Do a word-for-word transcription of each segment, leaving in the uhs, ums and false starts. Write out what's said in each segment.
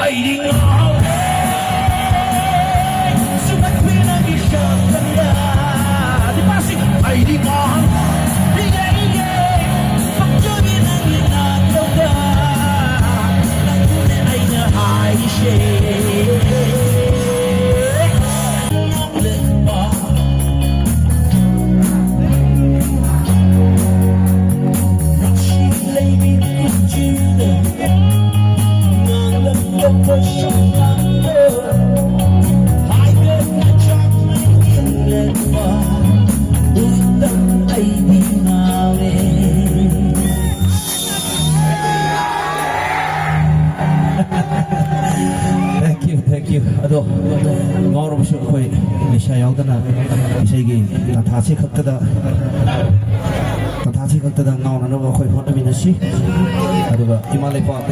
ꯑꯩꯗꯤ ꯉꯥꯎꯔꯦ, ꯁꯨꯝꯍꯠꯄꯤ ꯅꯪꯒꯤ ꯁꯛꯇꯝꯗ꯫ ꯅꯨꯄꯥꯁꯤꯡ, ꯑꯩꯗꯤ ꯉꯥꯎꯔꯦ, ꯏꯌꯦ, ꯏꯌꯦ, ꯄꯛꯆꯕꯤ ꯅꯪꯒꯤ ꯅꯥꯇꯣꯟꯗ꯫ ꯅꯪꯕꯨꯅꯦ ꯑꯩꯅ ꯍꯥꯏꯔꯤꯁꯦ꯫ Thank you, thank you. ꯑꯗꯣ ꯉꯥꯎꯔꯕꯁꯨ ꯑꯩꯈꯣꯏ ꯅꯤꯁꯥ ꯌꯥꯎꯗꯅ ꯏꯁꯩꯒꯤ ꯇꯥꯟꯊꯥꯁꯤ ꯈꯛꯇꯗ, ꯇꯥꯟꯊꯥꯁꯤ ꯈꯛꯇꯗ ꯉꯥꯎꯅꯅꯕ ꯑꯩꯈꯣꯏ ꯍꯣꯠꯅꯃꯤꯟꯅꯁꯤ꯫ ꯑꯗꯨꯒ ꯏꯃꯥ ꯂꯩꯄꯥꯛ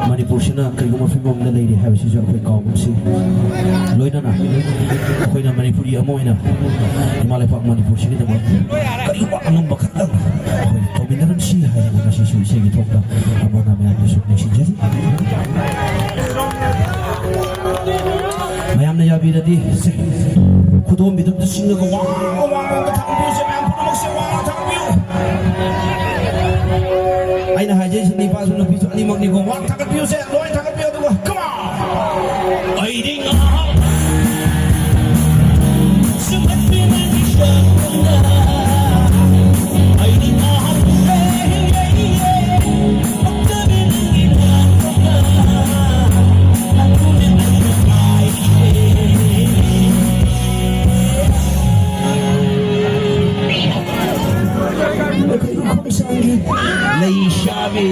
ꯃꯅꯤꯄꯨꯔꯁꯤꯅ ꯀꯔꯤꯒꯨꯝꯕ ꯐꯤꯕꯝꯗ ꯂꯩꯔꯤ ꯍꯥꯏꯕꯁꯤꯁꯨ ꯑꯩꯈꯣꯏ ꯀꯥꯎꯒꯨꯝꯁꯤ꯫ ꯂꯣꯏꯅꯅ ꯑꯩꯈꯣꯏꯅ ꯃꯅꯤꯄꯨꯔꯤ ꯑꯃ ꯑꯣꯏꯅ ꯏꯃꯥ ꯂꯩꯄꯥꯛ ꯃꯅꯤꯄꯨꯔꯁꯤꯒꯤꯗꯃꯛ ꯀꯔꯤꯒꯨꯝꯕ ꯑꯉꯝꯕ ꯈꯛꯇꯪ ꯑꯩꯈꯣꯏ ꯇꯧꯃꯤꯟꯅꯔꯝꯁꯤ ꯍꯥꯏꯗꯅ ꯉꯁꯤꯁꯨ ꯏꯁꯩꯒꯤ ꯊꯣꯛꯇ ꯑꯃꯅ ꯃꯌꯥꯝꯗꯁꯨ ꯅꯤꯡꯁꯤꯡꯖꯔꯤ꯫ ꯃꯌꯥꯝꯅ ꯌꯥꯕꯤꯔꯗꯤ ꯁꯦ, ꯈꯨꯗꯣꯝꯕꯤꯗꯨ ꯑꯝꯇ ꯆꯤꯡꯉꯒ ꯋꯥꯡ ꯋꯥꯡ ꯋꯥꯡ ꯊꯥꯡꯕꯤꯌꯨꯁꯦ, ꯃꯌꯥꯝ ꯄꯨꯝꯅꯃꯛꯁꯦ ꯋꯥꯡ ꯋꯥꯡ ꯊꯥꯡꯕꯤꯌꯨ꯫ ꯑꯩꯅ ꯍꯥꯏꯖꯩꯁꯤ ꯅꯨꯄꯥꯁꯨ ꯅꯨꯄꯤꯁꯨ ꯑꯅꯤꯃꯛꯅꯤꯀꯣ, ꯋꯥꯡ ꯊꯥꯡꯒꯠꯄꯤꯌꯨꯁꯦ, ꯂꯣꯏ ꯊꯥꯡꯒꯠꯄꯤꯌꯨ, ꯑꯗꯨꯒ come on! ꯑꯩꯗꯤ ꯉꯥꯎꯔꯦ꯫ ꯈꯣꯡꯁꯥꯡꯒꯤ ꯂꯩꯁꯥꯕꯤ꯫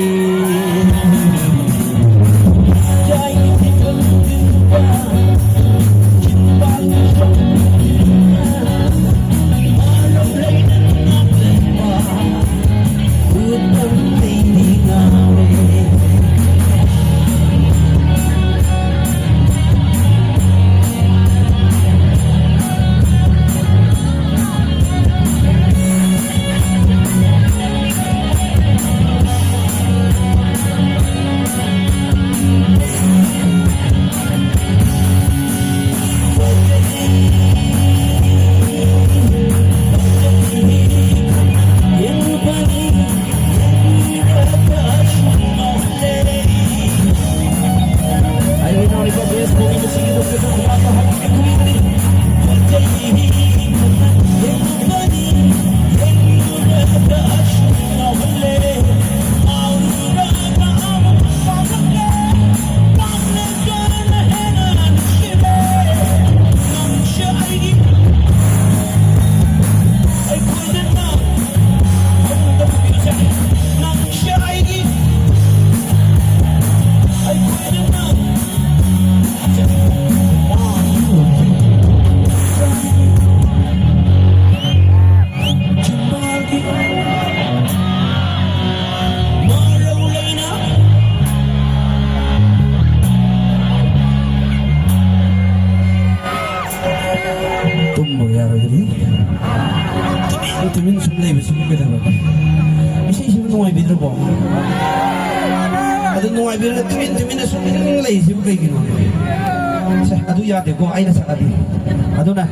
ꯇꯨꯃꯤꯟꯅ ꯁꯨꯝ ꯂꯩꯁꯤꯕꯨ ꯀꯩꯒꯤꯅꯣ? ꯁꯦ, ꯑꯗꯨ ꯌꯥꯗꯦꯀꯣ, ꯑꯩꯅ ꯁꯛꯑꯗꯤ꯫ ꯑꯗꯨꯅ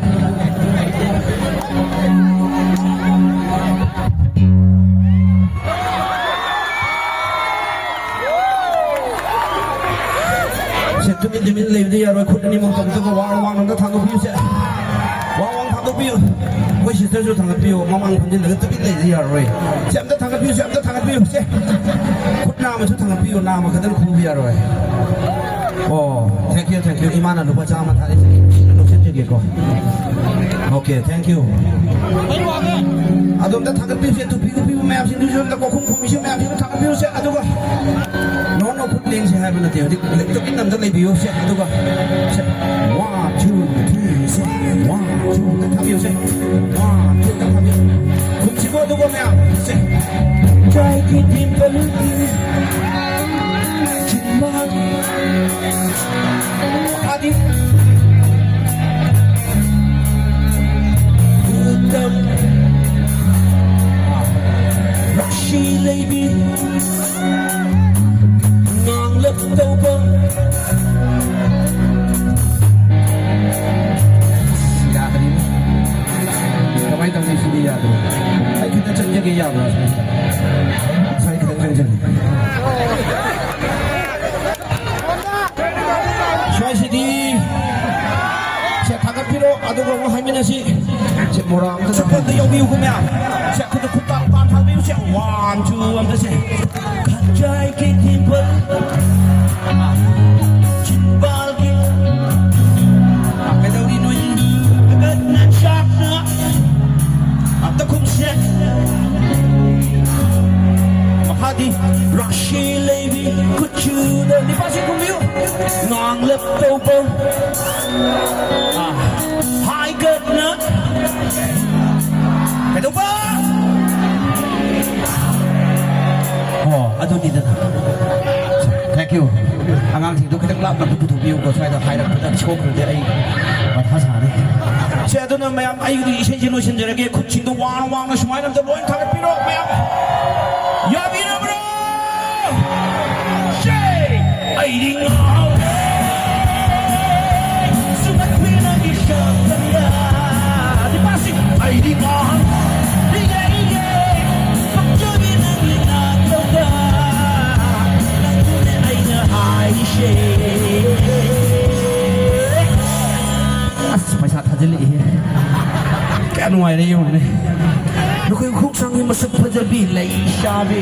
ꯁꯦ, ꯇꯨꯃꯤꯟ ꯇꯨꯃꯤꯟ ꯂꯩꯕꯗꯤ ꯌꯥꯔꯣꯏ꯫ ꯈꯨꯠ ꯑꯅꯤꯃꯛ ꯇꯧꯕꯗꯒ ꯋꯥꯡ ꯋꯥꯡ ꯑꯝꯇ ꯊꯥꯡꯒꯠꯄꯤꯌꯨ ꯁꯦ꯫ ꯋꯥꯡ ꯋꯥꯡ ꯊꯥꯡꯒꯠꯄꯤꯌꯨ꯫ ꯑꯩꯈꯣꯏ ꯁꯤꯁꯇꯔꯁꯨ ꯊꯥꯡꯒꯠꯄꯤꯌꯨ꯫ ꯃꯃꯥꯡ ꯐꯝꯖꯤꯜꯂꯒ ꯇꯨꯃꯤꯟ ꯂꯩꯕꯗꯤ ꯌꯥꯔꯣꯏ꯫ ꯁꯦ, ꯑꯝꯇ ꯊꯥꯡꯒꯠꯄꯤꯌꯨ ꯁꯦ, ꯑꯝꯇ ꯊꯥꯡꯒꯠꯄꯤꯌꯨ ꯁꯦ꯫ ꯈꯨꯠ ꯅꯥꯝꯃꯁꯨ ꯊꯥꯡꯒꯠꯄꯤꯌꯨ꯫ ꯅꯥꯝꯃ ꯈꯛꯇꯪ ꯈꯨꯕ ꯌꯥꯔꯣꯏ꯫ ꯑꯣ, thank you, thank you. ꯏꯃꯥꯅ ꯂꯨꯄꯥ ꯆꯥꯝꯃ ꯊꯥꯔꯛꯏꯁꯦ ꯑꯩ ꯂꯧꯁꯤꯟꯖꯒꯦꯀꯣ꯫ Okay, thank you. ꯑꯗꯣꯝꯗ ꯊꯥꯡꯒꯠꯄꯤꯁꯦ, ꯇꯨꯄꯤ ꯎꯞꯄꯤꯕ ꯃꯌꯥꯝꯁꯤꯡꯗꯨꯁꯨ ꯑꯝꯇ, ꯀꯣꯛꯈꯨꯝ ꯈꯨꯝꯃꯤꯁꯤ ꯃꯌꯥꯝꯁꯤꯡꯗꯣ ꯊꯥꯡꯒꯠꯄꯤꯌꯨꯁꯦ꯫ ꯑꯗꯨꯒ ꯅꯣ, ꯅꯣ, ꯈꯨꯠ ꯂꯦꯡꯁꯦ ꯍꯥꯏꯕ ꯅꯠꯇꯦ, ꯍꯧꯖꯤꯛ ꯇꯨꯃꯤꯟꯅ ꯑꯝꯇ ꯂꯩꯕꯤꯌꯨꯁꯦ꯫ ꯑꯗꯨꯒ ꯁꯦ, one, two, three, ꯁꯦ, one, two, ꯑꯝꯇ ꯊꯥꯕꯤꯌꯨꯁꯦ꯫ One, two, ꯑꯝꯇ ꯊꯥꯕꯤꯌꯨ꯫ ꯈꯨꯝꯁꯤꯀꯣ, ꯑꯗꯨꯒ ꯃꯌꯥꯝ ꯁꯦ, ꯖꯥꯏꯒꯤ ꯗꯤꯝꯄꯜ꯫ ꯃꯈꯥꯗꯤ ꯎꯗꯝ ꯔꯥꯁꯤ ꯂꯩꯕꯤ ꯉꯥꯡꯂꯛ ꯇꯧꯕ꯫ ꯌꯥꯗ꯭ꯔꯤꯅꯦ꯫ ꯀꯃꯥꯏꯅ ꯇꯧꯅꯤ ꯁꯤꯗꯤ? ꯌꯥꯗ꯭ꯔꯦ꯫ ꯑꯩ ꯈꯤꯇ ꯆꯪꯖꯒꯦ, ꯌꯥꯕ꯭ꯔꯥ? ꯉꯁꯥꯏ ꯈꯤꯇꯪ ꯆꯪꯖꯒꯦ꯫ ꯁ꯭ꯋꯥꯏꯁꯤꯗꯤ ꯁꯦ ꯊꯥꯡꯒꯠꯄꯤꯔꯣ, ꯑꯗꯨꯒ ꯑꯃꯨꯛ ꯍꯥꯏꯃꯤꯟꯅꯁꯤ꯫ ꯁꯦ ꯃꯣꯔꯥ ꯑꯝꯇ ꯆꯄꯜꯗ ꯌꯧꯕꯤꯌꯨ ꯃꯌꯥꯝ꯫ ꯁꯦ ꯈꯨꯠꯇ ꯈꯨꯠ ꯄꯥꯛ ꯄꯥꯛ ꯊꯥꯕꯤꯌꯨ꯫ ꯁꯦ one, two ꯑꯝꯇ ꯁꯦ꯫ ꯈꯖꯥꯏꯒꯤ ꯗꯤꯝꯄꯜ, ꯆꯤꯟꯕꯥꯜꯒꯤ, ꯀꯩꯗꯧꯔꯤ ꯅꯣꯏ? ꯍꯒꯠꯅ ꯆꯥꯛꯅ ꯑꯝꯇ ꯈꯨꯝꯁꯦ꯫ ꯃꯈꯥꯗꯤ ꯔꯥꯁꯤ ꯂꯩꯕꯤ ꯀꯨꯆꯨꯗ ꯅꯤꯄꯥꯁꯤ ꯈꯨꯝꯕꯤꯌꯨ꯫ ꯉꯥꯡꯂꯛ ꯇꯧꯕ꯫ ꯑꯥ, ꯍꯥꯏꯒꯠꯅ ꯀꯩꯗꯧꯕ? ꯑꯣ, ꯑꯗꯨꯅꯤꯗꯅ꯫ Thank you. ꯑꯉꯥꯡꯁꯤꯡꯗꯣ ꯈꯤꯇꯪ ꯂꯥꯞꯅ ꯄꯨꯊꯣꯛꯄꯤꯌꯨꯀꯣ, ꯁ꯭ꯋꯥꯏꯗ ꯍꯥꯏꯔꯛꯄꯗ ꯁꯣꯛꯈ꯭ꯔꯗꯤ ꯑꯩ ꯃꯊꯥ ꯁꯥꯅꯤ꯫ ꯁꯦ, ꯑꯗꯨꯅ ꯃꯌꯥꯝ ꯑꯩꯒꯤ ꯏꯁꯩꯁꯦ ꯂꯣꯏꯁꯤꯟꯖꯔꯒꯦ꯫ ꯈꯨꯠꯁꯤꯡꯗꯣ ꯋꯥꯡ ꯋꯥꯡꯅ ꯁꯨꯃꯥꯏꯅ ꯑꯝꯇ ꯂꯣꯏ ꯊꯥꯒꯠꯄꯤꯔꯣ ꯃꯌꯥꯝ꯫ ꯌꯥꯕꯤꯔꯕ꯭ꯔꯣ? ꯁꯦ! ꯑꯩꯗꯤ ꯉꯥꯎꯔꯦ, ꯁꯨꯝ ꯑꯩꯈꯣꯏ ꯅꯪꯒꯤ ꯁꯛꯇꯝꯗ꯫ ꯅꯤꯄꯥꯁꯤ, ꯑꯩꯗꯤ ꯉꯥꯎꯔꯦ, ꯏꯒꯦ, ꯏꯒꯦ, ꯄꯛꯆꯕꯤ ꯅꯪꯒꯤ ꯅꯥꯇꯧꯗ, ꯅꯪꯕꯨꯅꯦ ꯑꯩꯅ ꯍꯥꯏꯔꯤꯁꯦ꯫ ꯑꯁ, ꯄꯩꯁꯥ ꯊꯥꯖꯤꯜꯂꯛꯏꯍꯦ꯫ ꯀꯌꯥ ꯅꯨꯡꯉꯥꯏꯔꯦ ꯌꯦꯡꯉꯨꯅꯦ꯫ ꯅꯈꯣꯏ ꯈꯣꯡꯁꯥꯡꯒꯤ ꯃꯁꯛ ꯐꯖꯕꯤ ꯂꯩꯁꯥꯕꯤ꯫